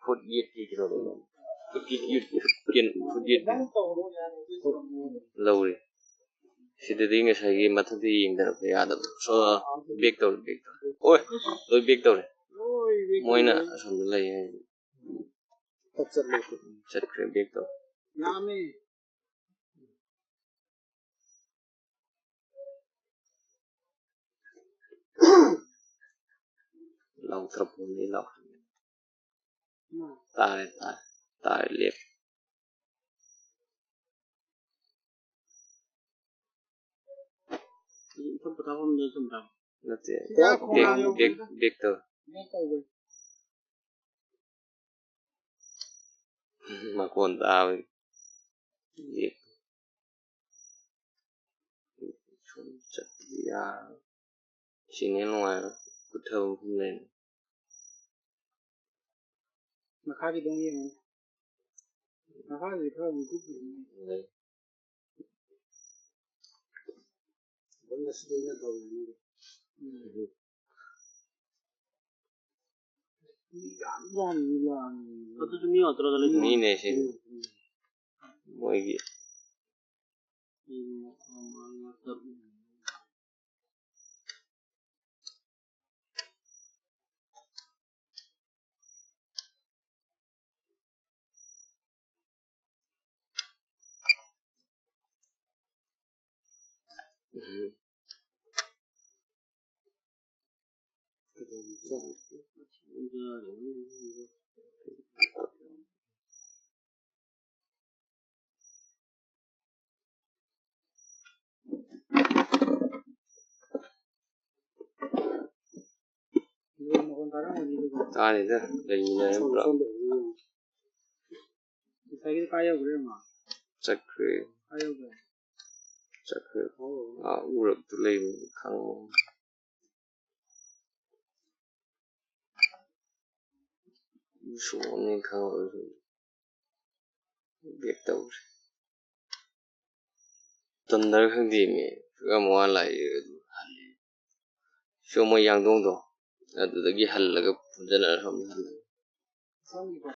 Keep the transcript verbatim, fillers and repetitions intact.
ꯈꯨꯠ ꯌꯦꯠꯀꯤ ꯀꯩꯅꯣꯗꯣ, ꯈꯨꯠꯀꯤ ꯌꯦꯠ-, ꯈꯨꯠ ꯌꯦꯠ-, ꯈꯨꯠ ꯌꯦꯠꯀꯤ ꯂꯧꯔꯤ꯫ ꯁꯤꯗꯗꯤ ꯉꯁꯥꯏꯒꯤ ꯃꯊꯛꯇ ꯌꯦꯡꯊꯔꯛꯄ ꯌꯥꯗꯕ꯫ So, back ꯇꯧꯔꯦ, back ꯇꯧꯔꯦ꯫ ꯑꯣꯏ, ꯂꯣꯏ back ꯇꯧꯔꯦ꯫ ꯃꯣꯏꯅ ꯑꯁꯣꯝꯗ ꯂꯩ ꯍꯥꯏ꯫ ꯆꯠꯈ꯭ꯔꯦ, back ꯇꯧꯔꯦ꯫ ꯂꯥꯎꯊꯔꯛꯄꯅꯤ, ꯂꯥꯎꯊꯔꯛꯄꯅꯤ꯫ ꯇꯥꯔꯦ, ꯇꯥꯔꯦ, ꯇꯥꯔꯦ, ꯂꯦꯞ꯫ ꯏꯊꯛ ꯄꯣꯊꯥꯐꯝꯗ ꯁꯨꯝ ꯊꯝ꯫ ꯅꯠꯇꯦ, ꯁꯤꯗ back, ꯈꯣꯡꯅꯥꯡ back, ꯌꯧꯕꯗ back ꯇꯧ꯫ Back ꯇꯧꯕ꯫ ꯃꯈꯣꯟ ꯇꯥꯕꯒꯤ꯫ ꯁꯨꯝ ꯆꯠꯄꯗꯤ ꯌꯥꯔꯣꯏ꯫ ꯁꯤꯅ ꯍꯦꯟꯅ ꯅꯨꯡꯉꯥꯏꯔꯣꯏ꯫ ꯀꯨꯠꯊꯕ ꯃꯐꯝ ꯂꯩꯔꯦ꯫ ꯃꯈꯥꯒꯤꯗꯣ ꯑꯃꯨꯛ ꯌꯦꯡꯉꯨꯅꯦ꯫ ꯃꯈꯥꯒꯤꯗꯤ ꯈꯔ ꯑꯃꯨꯛ ꯀꯨꯠꯈꯤꯕꯅꯦ꯫ ꯂꯩ꯫ ꯑꯗꯨꯝ ꯉꯁꯤꯗꯤ ꯑꯩꯅ ꯇꯧꯔꯤꯅꯦ꯫ ꯎꯝ꯫ ꯃꯤ ꯌꯥꯝ ꯌꯥꯝ ꯂꯥꯡꯉꯤ꯫ ꯑꯗꯨꯁꯨ ꯃꯤ ꯉꯥꯛꯇꯔꯣ ꯑꯗ ꯂꯩꯗꯣ? ꯃꯤꯅꯦ ꯁꯤ꯫ ꯎꯝ, ꯎꯝ꯫ ꯃꯣꯏꯒꯤ꯫ ꯃꯤ ꯃꯉꯥ, ꯇꯔꯨꯛ꯫ ꯎꯝ꯫ ꯇꯥꯅꯤꯗ, ꯂꯩꯃꯤꯟꯅꯔꯦ ꯄꯨꯂꯞ꯫ ꯉꯁꯥꯏꯒꯤꯗꯣ ꯀꯥꯏ ꯌꯧꯈ꯭ꯔꯦ, ꯑꯃ? ꯆꯠꯈ꯭ꯔꯦ꯫ ꯀꯥꯏ ꯌꯧꯈ꯭ꯔꯦ? ꯆꯠꯈ꯭ꯔꯦ꯫ ꯑꯣ꯫ ꯑꯥ, ꯎꯔꯛꯇ ꯂꯩꯕꯅꯤ, ꯈꯪꯉꯣ꯫ ꯁꯣꯛꯑꯝꯅꯤ ꯈꯪꯉꯔꯣꯏ꯫ Back ꯇꯧꯔꯦ꯫ ꯇꯟꯗ꯭ꯔ ꯈꯪꯗꯦ ꯃꯤ꯫ ꯌꯥꯝ ꯋꯥꯅ ꯂꯥꯛꯏ ꯑꯗꯨ ꯍꯜꯂꯤ꯫ ꯁꯣꯝ ꯃꯣꯏ ꯌꯥꯡꯗꯣꯡꯗꯣ꯫ ꯑꯗꯨꯗꯒꯤ ꯍꯜꯂꯒ ꯄꯨꯟꯖꯟꯅꯔ ꯁꯣꯝꯗ ꯍꯜꯂꯦ꯫ ꯁꯣꯝꯒꯤꯀꯣ꯫